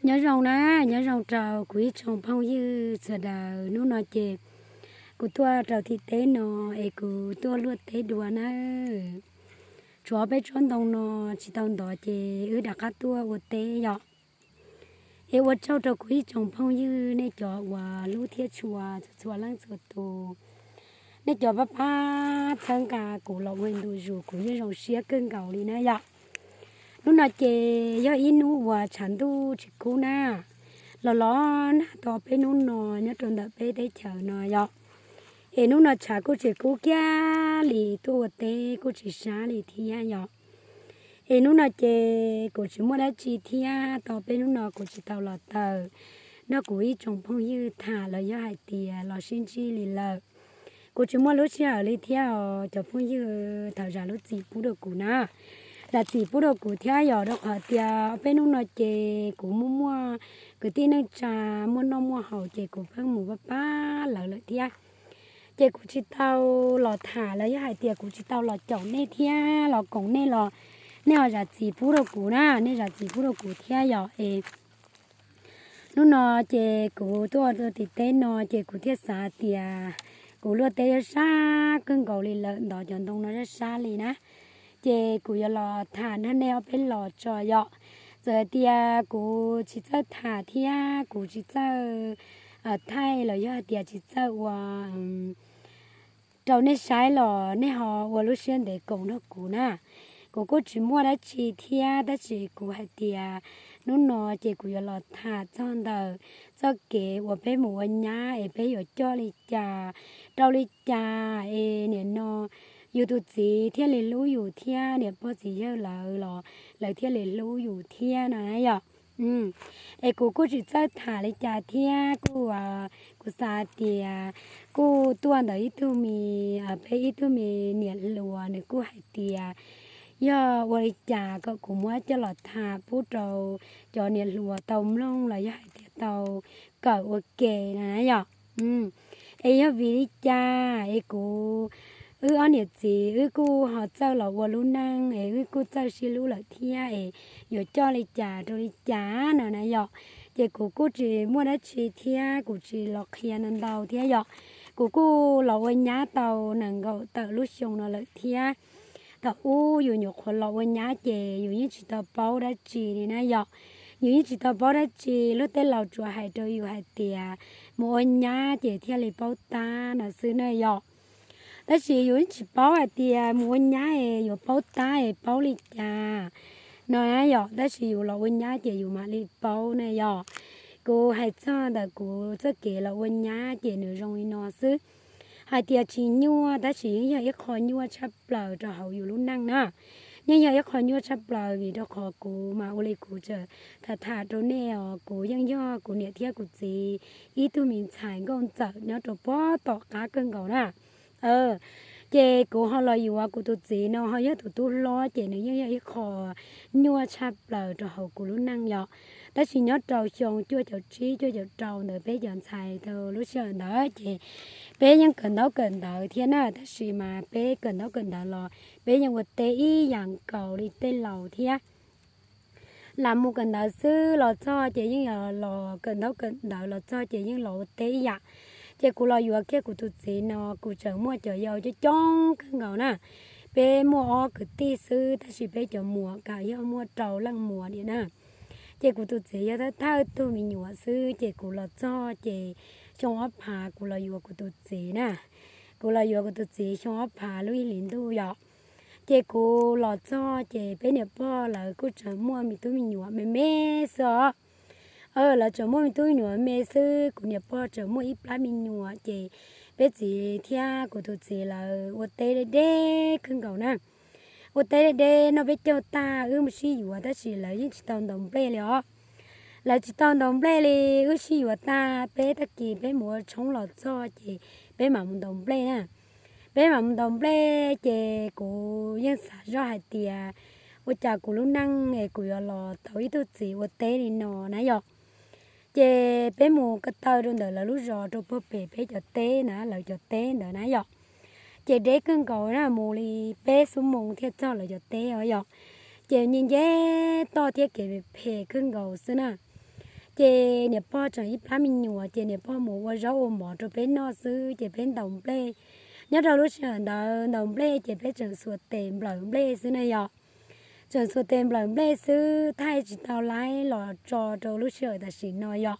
Nyob zoo na, nyob zoo rau kuv ib tsoom phooj ywg sawv daws. Hnub no ces kuv tuaj rau tim teb no es kuv tuaj luaj teb dua nawb. Tshuav peb tsob ntoo no tsis tau ntov ces wb rov qab tuaj ua teb yom. Es ua tsaug rau kuv ib tsoom phooj ywg nej cov uas hlub thiab tshua txhua leej txhua tus, nej cov pab pab txhawb nqa kuv los ua ntu zus kuv yeej zoo siab kawg nkaus li na yom. Hnub no ces yog ib hnub uas tshav ntuj tsis kub na, los los nag tau peb hnub no nyob rau ntawm peb teb chaws no yom. Es hnub no tshav kuj tsis kub kiag li, tuaj ua teb kuj tsis sab li thiab yom. Es hnub no ces kuv tsis muaj dab tsi thiab, tau peb hnub no kuv tsis tau los tawm nrog kuv ib tsoom phooj ywg tham los yog hais tias los sib ntsib li lawm. Kuv tsis muaj lub sij hawm li thiab os cov phooj ywg, thov zam lub txim pub rau kuv na. Zam txim pub rau kuv thiab yom, rau qhov tias peb hnub no ces kuv muaj muaj kwv tij neej tsa muaj noj muaj haus ces kuv pheej mus pab pab lawv lawm thiab. Ces kuv tsis tau los tham los yog hais tias kuv tsis tau los caum nej thiab los koom nej los nej ho zam txim pub rau kuv na, nej zam txim pub rau kuv thiab yom. Es hnub no ces kuv tuaj rau tim teb no ces kuv thiaj xav tias kuv luaj teb sab sab kawg nkaus li lawm, ntov cov ntoo no sab sab li na. Ces kuv yuav los tham nrog nej ob peb los tso yom. Txawm hais tias kuv tsis txawj tham thiab kuv tsis txawj thaij los yog hais tias tsis txawj ua rau nej saib los nej ho ua lub siab ntev koom nrog kuv na. Kuv kuj tsis muaj dab tsi thiab, tab sis kuv hais tias hnub no ces kuv yuav los tham txog ntawm txoj kev uas peb mus ua nyab es peb yuav coj li cas, rau li cas es nim no yus tus txiv thiaj li hlub yus thiab niam pog txiv yawg lawv los lawv thiaj li hlub yus thiab no na yom. Es kuv kuj tsis txawj tham li cas thiab kuj, kuv xav tias kuj tuaj ntawm ib tug me, peb ib tug me niam hluas nws kuj hais tias yog ua li cas kom kuv muab coj los tham pub rau cov niam hluas tau mloog los yog hais tias tau kawm ua ke no na yom. Es yog vim li cas es kuv, wb ob niam txiv wb kuj ho txawj los ua lub neej es wb kuj txawj sib hlub lawm thiab es yuav coj li cas rau li cas no na yom. Ces kuv kuj tsis muaj dab tsi thiab kuv tsis los qhia ntau ntau thiab yom. Kuv kuj los ua nyab tau nees nkaum tawm lub xyoo no lawm thiab. Thaum ub yus nyuam qhuav los ua nyab ces yus yeej tsis tau paub dab tsi li na yom. Yus yeej tsis tau paub dab tsi, luag tej laus tsuas hais rau yus hais tias mus ua nyab ces thiaj li paub tab no xwb na yom. Tab sis yus yeej tsis paub hais tias mus ua nyab es yuav paub tab es paub li cas no na yom. Tab sis yus los ua nyab ces yus mam li paub na yom. Kuv hais txog ntawm kuv txoj kev los ua nyab ces nws zoo li no xwb. Hais tias tsis nyuaj tab sis yeej yog ib qho nyuaj tshaj plaws rau hauv yus lub neej na. Yeej yog ib qho nyuaj tshaj plaws vim rau qhov kuv mas ua li kuv tseem tham tham rau nej os, kuv yeej yog kuv niam thiab kuv txiv ib tug me ntxhais nkauj ntxawm nyob rau pob tom qab kawg nkaus na. Ces kuv ho los yuav kuv tus txiv no ho yog tus tub hlob ces nws yeej yog ib qho nyuaj tshaj plaws rau hauv kuv lub neej yom. Tab sis nyob rau xyoo cuaj caum tsib cuaj caum rau ntawd peb cov ntxhais rau lub sij hawm ntawd ces peb yeej kawm ntaub kawm ntawv thiab na, tab sis mas peb kawm ntaub kawm ntawv los peb yeej ua teb ib yam nkaus li tej laus thiab. Lam mus kawm ntawv xwb los txog ces yeej los kawm ntaub kawm ntawv los txog ces yeej los ua teb ib yam. Ces kuv los yuav kiag kuv tus txiv no kuv tseem muaj cov yau coob coob kawg nkaus na. Peb muaj ob kwv tij xwb tab sis peb cov muam kam yog muaj rau leej muam diam na. Ces kuv tus txiv yog thawj thawj tug me nyuam xwb ces kuv los txog ces xyoo ob phav kuv los yuav kuv tus txiv na. Kuv los yuav kuv tus txiv xyoo ob phav lub ib hlis ntuj yom. Ces kuv los txog ces peb niam pog lawv kuj tseem muaj me tub me nyuam me me xwb os. Lawv tseem muaj me tub me nyuam me xwb, kuv niam pog tseem muaj ib plab me nyuam ces peb txiv thiab kuv tus txiv lawv ua teb deb deb kawg nkaus na. Ua teb deb deb noj peb caug tag wb mus sib yuav tab sis lawv yeej tsis tau ntaus nplej li os. Lawv tsis tau ntaus nplej li, wb sib yuav tag peb tag kis peb mus ua tshoob los txog ces peb mam mus ntaus nplej na. Peb mam mus ntaus nplej ces kuv yeej xav zoj hais tias ua cas kuv lub neej es kuv yuav los tau ib tug txiv ua teb li no na yom. Ces peb mus ko taw rau ntawm lawv lub zos rau puag pem peb cov teb na, lawv cov teb ntawd na yom. Ces deb kawg nkaus na, mus li peb xuab moos thiaj txog lawv cov teb os yom. Ces nce nce toj thiab kev phem kawg nkaus xwb na. Ces niam pog tseem ib plab me nyuam ces niam pog mus ua zaub ua mov rau peb noj xwb ces peb ntaus nplej. Nyob rau lub sij hawm ntawd ntaus nplej ces peb tseem xuas tes nplawm nplej xwb na yom. Tseem xuas tes nplawm nplej xwb, thaij tsis tau laib los tso rau lub sij hawm tam sim no yom.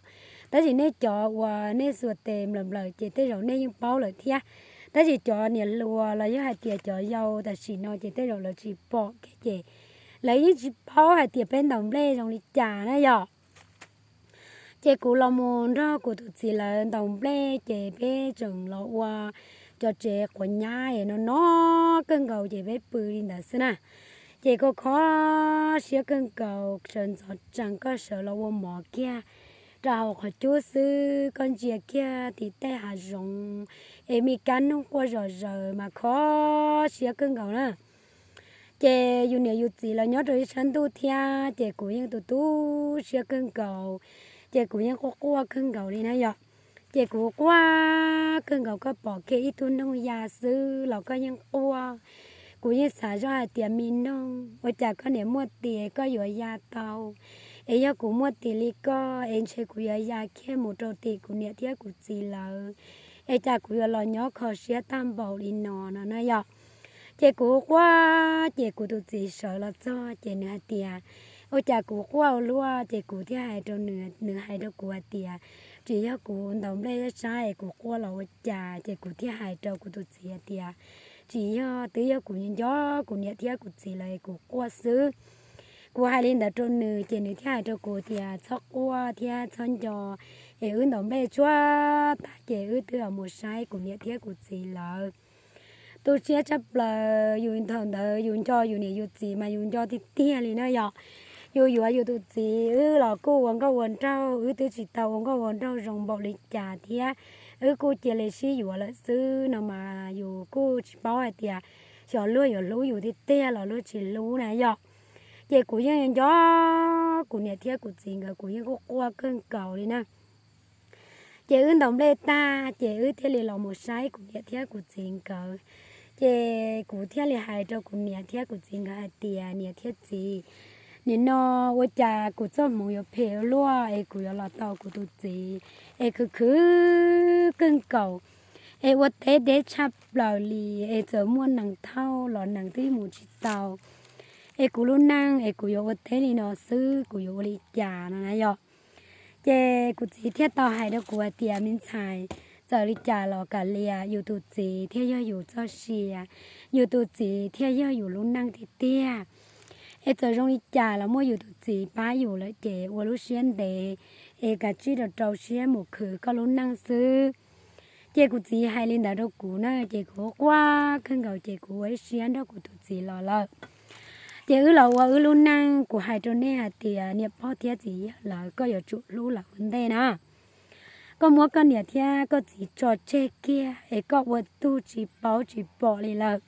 Tab sis nej cov uas nej xuas tes nplawm nplawm ces tej zaum nej yeej paub lawm thiab. Tab sis cov niam hluas los yog hais tias cov yau tam sim no ces tej zaum lawv tsis pom kiag ces lawv yeej tsis paub hais tias peb ntaus nplej zoo li cas na yom. Ces kuv los mus nrog kuv tus txiv lawv ntaus nplej ces peb tseem los ua cov tsev quav nyab es no no kawg nkaus ces peb pw li ntawd xwb na. Ces koj kho siab kawg nkaus, sawv ntxov tsees koj sawv los ua mov kiag rau hauv qhov cub xwb, koj ntsia kiag tim tej hav zoov es me kab noog quaj zom zaws mas kho siab kawg nkaus na. Ces yus niam yus txiv los nyob rau ib sab ntuj thiab ces kuv yeej tu tu siab kawg nkaus, ces kuv yeej quaj quaj kawg nkaus li na yom. Ces kuv quaj kawg nkaus, koj pom kiag ib tug noog ya xwb los koj yeej quaj. Kuv yeej xav zoj hais tias me noog, ua cas koj niam muaj tis koj yuav ya tau, es yog kuv muaj tis li koj es ntshe kuv yuav ya kiag mus rau tim kuv niam thiab kuv txiv lawv, es cas kuv yuav los nyob kho siab tag npaum li no no na yom. Ces kuv quaj ces kuv tus txiv sawv los txog ces nws hais tias, ua cas kuv quaj ua luaj, ces kuv thiaj hais rau nws, nws hais rau kuv hais tias, tsis yog kuv ntaus nplej sab es kuv quaj los ua cas, ces kuv thiaj hais rau kuv tus txiv hais tias, tsis yog, twb yog kuv nco kuv niam thiab kuv txiv lawv es kuv quaj xwb. Kuv hais li ntawd rau nws ces nws thiaj hais rau kuv tias txhob quaj thiab txhob nco, es wb ntaus nplej tsuag tag ces wb twb mus saib kuv niam thiab kuv txiv lawv. Tu siab tshaj plaws, yus thaum ntawd yus nco yus niam yus txiv mas yus nco tiag tiag li na yom. Yus yuav yus tus txiv wb los kuj ua nkauj ua nraug, wb twb tsis tau ua nkauj ua nraug zoo npaum li cas thiab, wb kuj cia li sib yuav lawm xwb no mas yus kuj tsis paub hais tias xyov luag yuav hlub yus tiag tiag los luag tsis hlub na yom. Ces kuv yeej nco kuv niam thiab kuv txiv nkawd, kuv yeej quaj quaj kawg nkaus li na. Ces wb ntaus nplej tag ces wb thiaj li los mus saib kuv niam thiab kuv txiv nkawd. Ces kuv thiaj li hais rau kuv niam thiab kuv txiv nkawd hais tias niam thiab txiv, nim no ua cas kuv txoj hmoov yuav phem ua luaj es kuv yuav los tau kuv tus txiv es khwv khwv kawg nkaus, es ua teb deb tshaj plaws li, es txawm muaj nees thauj los nees twb mus tsis tau, es kuv lub neej es kuv yuav ua teb li no xwb kuv yuav ua li cas no na yom. Ces kuv txiv thiaj tau hais rau kuv hais tias me ntxhais, txawm li cas los kav liam yus tus txiv thiaj yog yus txoj sia, yus tus txiv thiaj yog yus lub neej tiag tiag. Es txawm zoo li cas los muaj yus tus txiv pab yus lawm ces ua lub siab ntev, es kav tsij rau rau siab mus khwv koj lub neej xwb. Ces kuv txiv hais li ntawd rau kuv na ces kuv quaj kawg nkaus ces kuv ua ib siab nrog kuv tus txiv los lawm. Ces wb los ua wb lub neej, kuv hais rau nej hais tias niam pog thiab txiv yawg lawv koj yuav tsum hlub lawv ua ntej na. Koj muab koj niam thiab koj txiv tso tseg kiag es koj ua tug tsis paub tsis pom li lawm.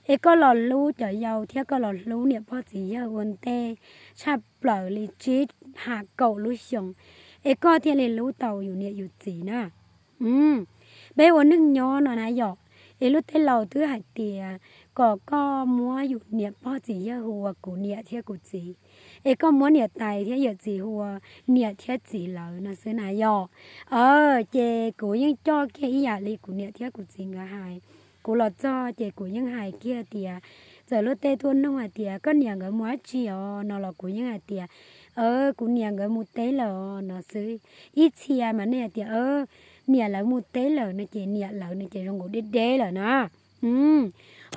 Es koj los hlub cov yau thiab koj los hlub niam pog txiv yawg ua ntej tshaj plaws li tsib ham kaum lub xyoo, es koj thiaj li hlub tau yus niam yus txiv na. Peb ua neeg nyob no na yom, es lub teb laus twb hais tias kom koj muab yus niam pog txiv yawg hu ua kuv niam thiab kuv txiv, es koj muab niam tais thiab yawm txiv hu ua niam thiab txiv lawv no xwb na yom. Ces kuv yeej coj kiag ib yam li kuv niam thiab kuv txiv nkawd hais. Kuv los txog ces kuv yeej hais kiag tias, txawm luag tej tuaj nug hais tias koj niam nkawd mus dab tsi os no los kuv yeej hais tias, kuv niam nkawd mus teb lawm os no xwb. Ib txhia mas nej hais tias niam lawv mus teb lawm no ces niam lawv no ces zoo nkaus deb deb lawm na.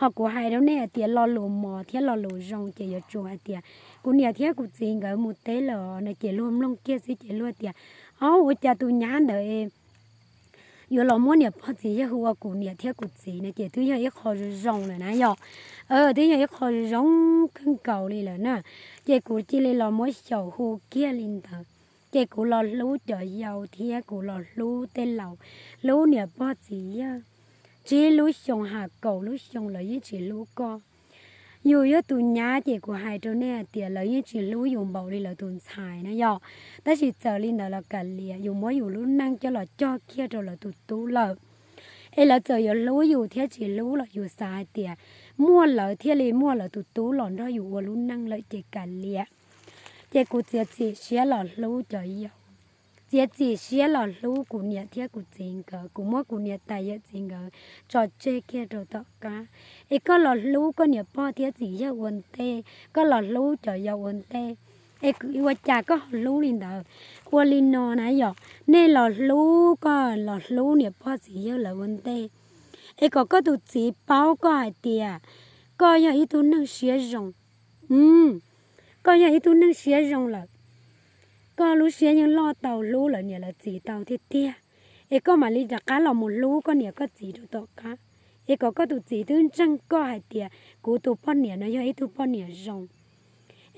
Ho kuv hais rau nej hais tias lo lus mos thiab lo lus zoo ces yuav tsum hais tias kuv niam thiab kuv txiv nkawd mus teb lawm os no ces luag mloog kiag xwb ces luag tias, ob, ua cas tus nyab ntawd yuav los muab niam pog txiv yawg hu ua kuv niam thiab kuv txiv no ces twb yog ib qho zoo zoo lawm na yom. Twb yog ib qho zoo zoo kawg nkaus li lawm na. Ces kuv cia li los muab xyaum hu kiag li ntawd. Ces kuv los hlub cov yau thiab kuv los hlub tej laus, hlub niam pog txiv yawg. Tsib lub xyoo ham kaum lub xyoo lawv yeej tsis hlub koj. Yus yog tus nyab ces kuv hais rau nej hais tias lawv yeej tsis hlub yus npaum li lawv tus ntxhais na yom. Tab sis txawm li ntawd los kav liam, yus muab yus lub neej coj los cog kiag rau lawv tus tub lawm. Es lawv txawm yuav hlub yus thiab tsis hlub los yus xav hais tias muaj lawv thiaj li muaj lawv tus tub los nrog yus ua lub neej lawm ces kav liam. Ces kuv txiav txim siab los hlub cov yau, txiav txim siab los hlub kuv niam thiab kuv txiv nkawd, kuv muab kuv niam tais yawm txiv nkawd tso tseg kiag rau tom qab. Es koj los hlub koj niam pog thiab txiv yawg ua ntej, koj los hlub cov yau ua ntej, es ua cas koj ho hlub li ntawd? Ua li no na yom, nej los hlub, koj los hlub niam pog txiv yawg lawv ua ntej, es kom koj tus txiv paub koj hais tias koj yog ib tug neeg siab zoo. Koj yog ib tug neeg siab zoo lawm, koj lub siab yeej loj tau hlub lawv niam lawv txiv tau tiag tiag, es koj mam li rov qab los mus hlub koj niam koj txiv rau tom qab. Es kom koj tus txiv twb ntseeg koj hais tias kuv tus poj niam no yog ib tug poj niam zoo,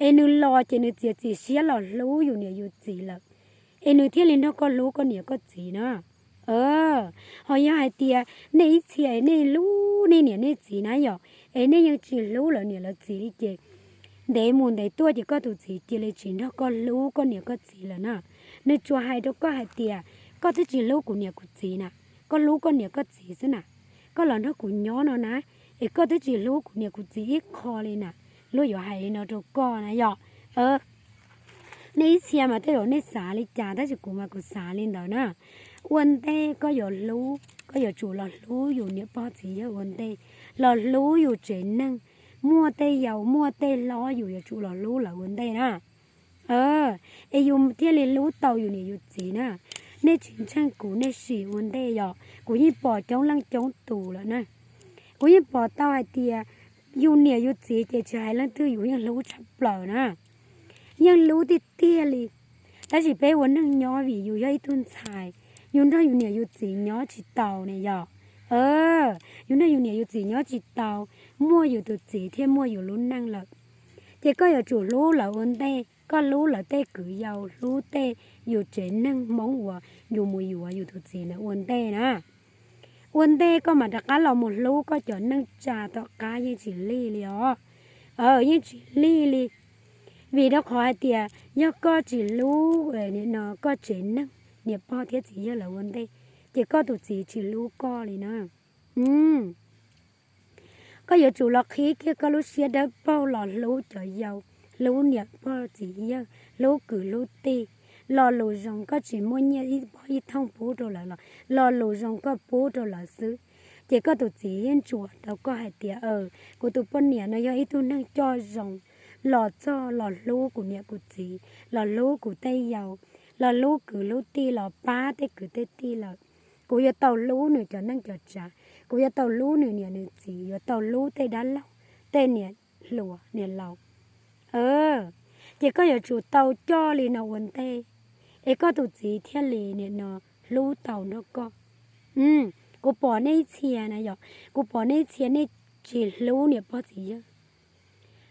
es nws los ces nws txiav txim siab los hlub yus niam yus txiv lawm, es nws thiaj li nrog koj hlub koj niam koj txiv na. Ho yog hais tias nej ib txhia es nej hlub nej niam nej txiv na yom, es nej yeej tsis hlub lawv niam lawv txiv li ces ntev mus ntev tuaj ces koj tus txiv cia li tsis nrog koj hlub koj niam koj txiv lawm na. Nws tsuas hais rau koj hais tias koj twb tsis hlub kuv niam kuv txiv na, koj hlub koj niam koj txiv xwb na. Koj los nrog kuv nyob no na, es koj twb tsis hlub kuv niam kuv txiv ib qho li na. Luag yuav hais li no rau koj na yom. Nej ib txhia mas tej zaum nej xav li cas tab sis kuv mas kuv xav li ntawd na. Ua ntej koj yuav hlub, koj yuav tsum los hlub yus niam pog txiv yawg ua ntej, los hlub yus tsev neeg, muaj tej yau muaj tej hlob yus yuav tsum los hlub lawv ua ntej na. Es yus thiaj li hlub tau yus niam yus txiv na. Nej tsis ntseeg kuv nej sim ua ntej yom, kuv yeej pom coob leej coob tus lawm na. Kuv yeej pom tau hais tias yus niam yus txiv ces tsis hais leej twg yus yeej hlub tshaj plaws na. Yeej hlub tiag tiag li. Tab sis peb ua neej nyob vim yus yog ib tug ntxhais, yus nrog yus niam yus txiv nyob tsis tau ne yom. Yus nrog yus niam yus txiv nyob tsis tau, muaj yus tus txiv thiaj muaj yus lub neej lawm. Ces koj yuav tsum hlub lawv ua ntej, koj hlub lawv tej kwv yau, hlub tej yus tsev neeg Hmoob uas yus mus yuav yus tus txiv ntawd ua ntej na. Ua ntej koj mam rov qab los mus hlub koj cov neej tsa tom qab yeej tsis lig li os. Yeej tsis lig li. Vim rau qhov hais tias yog koj tsis hlub no koj tsev neeg, niam pog thiab txiv yawg lawv ua ntej, ces koj tus txiv tsis hlub koj li na. Koj yuav tsum los qhib kiag koj lub siab dawb paug los hlub cov yau, hlub niam pog txiv yawg, hlub kwv hlub tij. Lo lus zoo koj tsis muaj nyiaj ib pob ib thooj pub rau lawv los lo lus zoo koj pub rau lawv xwb, ces koj tus txiv yeej ntsuas tau koj hais tias, kuv tus poj niam no yog ib tug neeg coj zoo, los txog los hlub kuv niam kuv txiv, los hlub kuv tej yau, los hlub kwv hlub tij, los pab tej kwv tej tij lawm. Kuv yuav tau hlub nws cov neej cov tsav, kuv yuav tau hlub nws niam nws txiv, yuav tau hlub tej dab laug, tej niam hluas niam laus. Ces koj yuav tsum tau coj li no ua ntej, es koj tus txiv thiaj li nim no hlub tau nrog koj. Kuv pom nej ib txhia na yom, kuv pom nej ib txhia nej tsis hlub niam pog txiv yawg.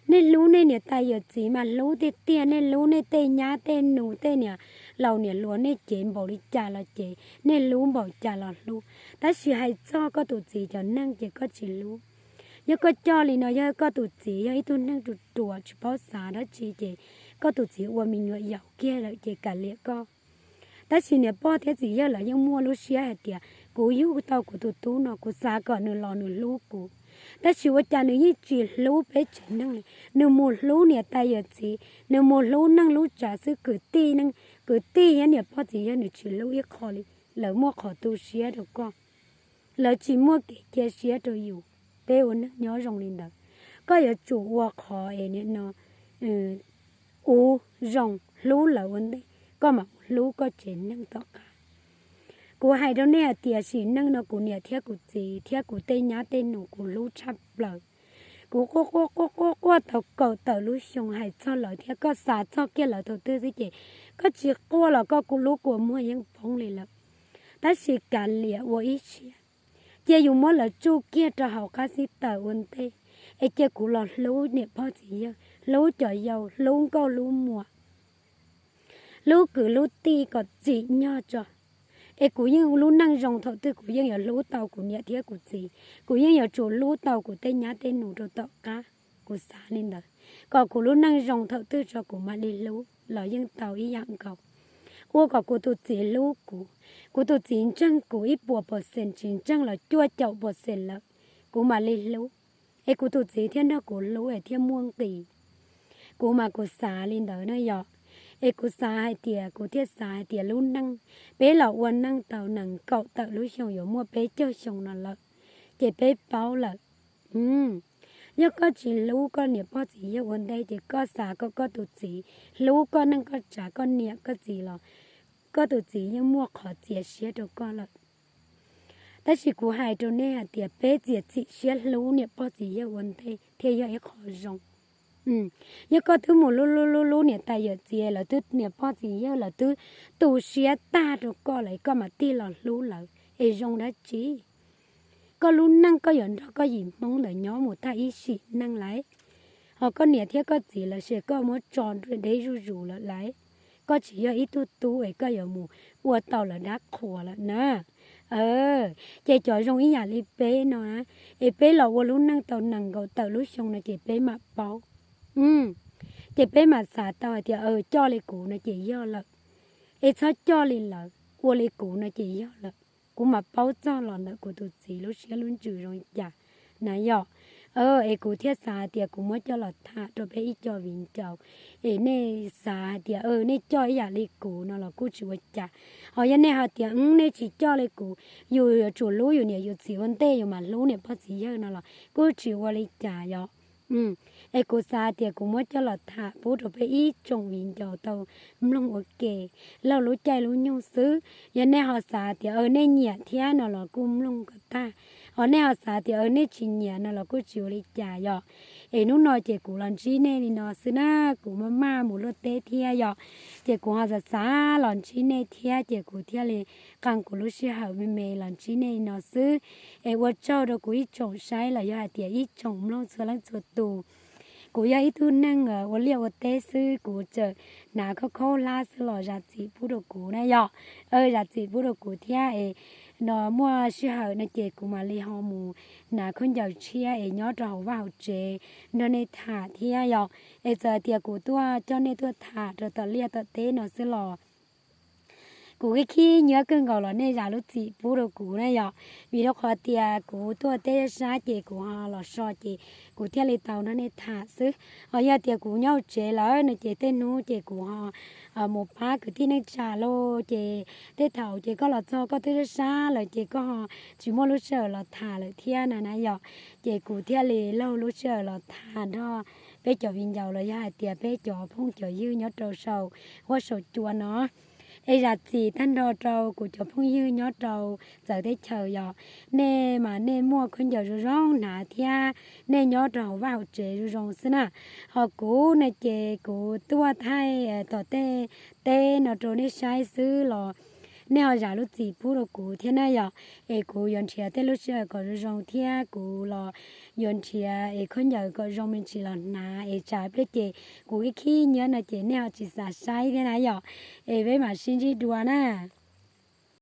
Nej hlub nej niam tais yawm txiv mas hlub tiag tiag, nej hlub nej tej nyab tej nus tej niam laus niam hluas nej cev npaum li cas los cev, nej hlub npaum cas los hlub. Tab sis hais txog koj tus txiv cov neeg ces koj tsis hlub. Yog koj coj li no, yog koj tus txiv yog ib tug neeg ruam ruam tsis paub xav dab tsi ces koj tus txiv ua me nyuam yaus kiag lawm ces kav liam koj. Tab sis niam pog thiab txiv yawg lawv yeej muaj lub siab hais tias kuv yug tau kuv tus tub no kuv xav kom nws los nws hlub kuv. Tab sis ua cas nws yeej tsis hlub peb tsev neeg li, nws mus hlub niam tais yawm txiv, nws mus hlub neej hlub tsav xwb, kwv tij neej, kwv tij thiab niam pog txiv yawg nws tsis hlub ib qho li. Lawv muaj qhov tu siab rau koj, lawv tsis muaj kev cia siab rau yus. Peb ua neej nyob zoo li ntawd, koj yuav tsum ua qhov es nim no ua zoo hlub lawv ua ntej, koj mam mus hlub koj tsev neeg tom qab. Kuv hais rau nej hais tias sim neej no kuv niam thiab kuv txiv thiab kuv tej nyab tej nus kuv hlub tshaj plaws. Kuv quaj quaj quaj quaj quaj tau kaum tawm lub xyoo hais txog lawv thiab koj xav txog kiag lawv thaum twg xwb ces koj tsis quaj los koj kuj lub kua muag yeej poob li lawm. Tab sis kav liam ua ib siab, cia yus muab lawv tsuj kiag rau hauv qab xib taws ua ntej, es cia kuv los hlub niam pog txiv yawg, hlub cov yau, hlub nkauj hlub muam, hlub kwv hlub tij kom tsim nyog tso. Es kuv yeej lub neej zoo thaum twg kuv yeej yuav hlub tau kuv niam thiab kuv txiv, kuv yeej yuav tsum hlub tau kuv tej nyab tej nus rau tom qab. Kuv xav li ntawd, kom kuv lub neej zoo thaum twg tso kuv mam li hlub los yeej tau ib yam nkaus. Ua kom kuv tus txiv hlub kuv, kuv tus txiv ntseeg kuv ib puas percent tsis ntseeg los cuaj caum percent lawm, kuv mam li hlub, es kuv tus txiv thiaj nrog kuv hlub es thiaj muaj nqis. Kuv mas kuv xav li ntawd na yom. Es kuv xav hais tias, kuv thiaj xav hais tias lub neej, peb los ua neej tau nees nkaum tawm lub xyoo yuav muaj peb caug xyoo no lawm, ces peb paub lawm. Yog koj tsis hlub koj niam pog txiv yawg ua ntej ces koj xav kom koj tus txiv hlub koj neej koj tsav koj niam koj txiv los koj tus txiv yeej muaj qhov txias siab rau koj lawm. Tab sis kuv hais rau nej hais tias peb txiav txim siab hlub niam pog txiv yawg ua ntej thiaj yog ib qho zoo. Yog koj twb mus hlub hlub hlub hlub niam tais yawm txiv, lawv twb niam pog txiv yawg lawv twb tu siab tag rau koj lawm, koj mam tig los hlub lawv es zoo dab tsi? Koj lub neej koj yuav nrog koj yim Hmoob ntawd nyob mus tag ib sim neej lauj. Ho koj niam thiab koj txiv lawv ces koj muab tso deb zuj zus lawm lauj. Koj tsis yog ib tug tub es koj yuav mus ua tau lawv dab qhuas lawm na. Ces cov zoo ib yam li peb no, es peb los ua lub neej tau nees nkaum tawm lub xyoo no ces peb mam paub. Ces peb mam xav tau hais tias coj li kuv no ces yog lawm, es txhob coj li lawv, ua li kuv no ces yog lawm. Kuv mam paub txog los ntawm kuv tus txiv lub siab lub ntsws zoo li cas na yom. Es kuv thiaj xav hais tias kuv muab coj los tham rau peb ib co viv ncaus, es nej xav hais tias nej coj ib yam li kuv no los kuj tsis ua cas. Ho yog nej hais tias nej tsis coj li kuv, yus yuav tsum hlub yus niam yus txiv ua ntej yus mam hlub niam pog txiv yawg no los kuj tsis ua li cas yom. Es kuv xav tias kuv muab coj los tham pub rau peb ib tsoom viv ncaus tau mloog ua ke laug lub caij lub nyoog xwb. Yog nej ho xav tias nej nyiam thiab no los kuj mloog kom tag, ho nej ho xav tias nej tsis nyiam no los kuj tsis ua li cas yom. Es hnub no ces kuv los ntsib nej li no xwb na, kuv maj maj mus luaj teb thiab yom, ces kuv ho xav xav los ntsib nej thiab ces kuv thiaj li qee kuv lub sij hawm me me los ntsib nej li no xwb. Es ua tsaug rau kuv ib tsoom saib los yog hais tias ib tsoom mloog txhua leej txhua tus. Kuv yog ib tug neeg ua liaj ua teb xwb, kuv txawm hnav khaub khaub hlab xwb los zam txim pub rau kuv na yom. Zam txim pub rau kuv thiab es no muaj sij hawm no ces kuv mam li ho mus hnav khaub ncaws tshiab es nyob rau hauv vaj hauv tsev nrog nej tham thiab yom. Es txawm tias kuv tuaj coj nej tuaj tham rau tom liaj tom teb no xwb los kuv khib khib nyiab kawg nkaus los nej zam lub txim pub rau kuv na yom. Vim rau qhov tias kuv tuaj teb sab ces kuv ho los so ces kuv thiaj li tau nrog nej tham xwb. Ho yog tias kuv nyob hauv tsev lawm no ces tej hnub ces kuv ho mus pab kwv tij neej tsa lauj, ces tej thaum ces koj los txog koj twb sab sab lawm ces koj ho tsis muaj lub sij hawm los tham lawm thiab na na yom. Ces kuv thiaj li laug lub sij hawm los tham nrog peb cov viv ncaus los yog hais tias peb cov phooj cov ywg nyob rau saum huab saum cua no. Es zam txim tag nrho rau kuv cov phooj ywg nyob rau txawv teb chaws yom. Nej mas nej muaj khaub ncaws zoo zoo hnav thiab nej nyob rau hauv vaj hauv tsev zoo zoo xwb na. Ho kuv ne ces kuv tuaj thaij tom tej teb no rau nej saib xwb los nej ho zam lub txim pub rau kuv thiab na yom. Es kuv yuav nrhiav tej lub sij hawm kom zoo zoo thiab kuv los yuav nrhiav es khaub ncaws kom zoo me ntsis los hnav es tsam pliag ces kuv ib khib nyiab no ces nej ho tsis xav saib thiab na yom. Es peb mam sib ntsib dua na.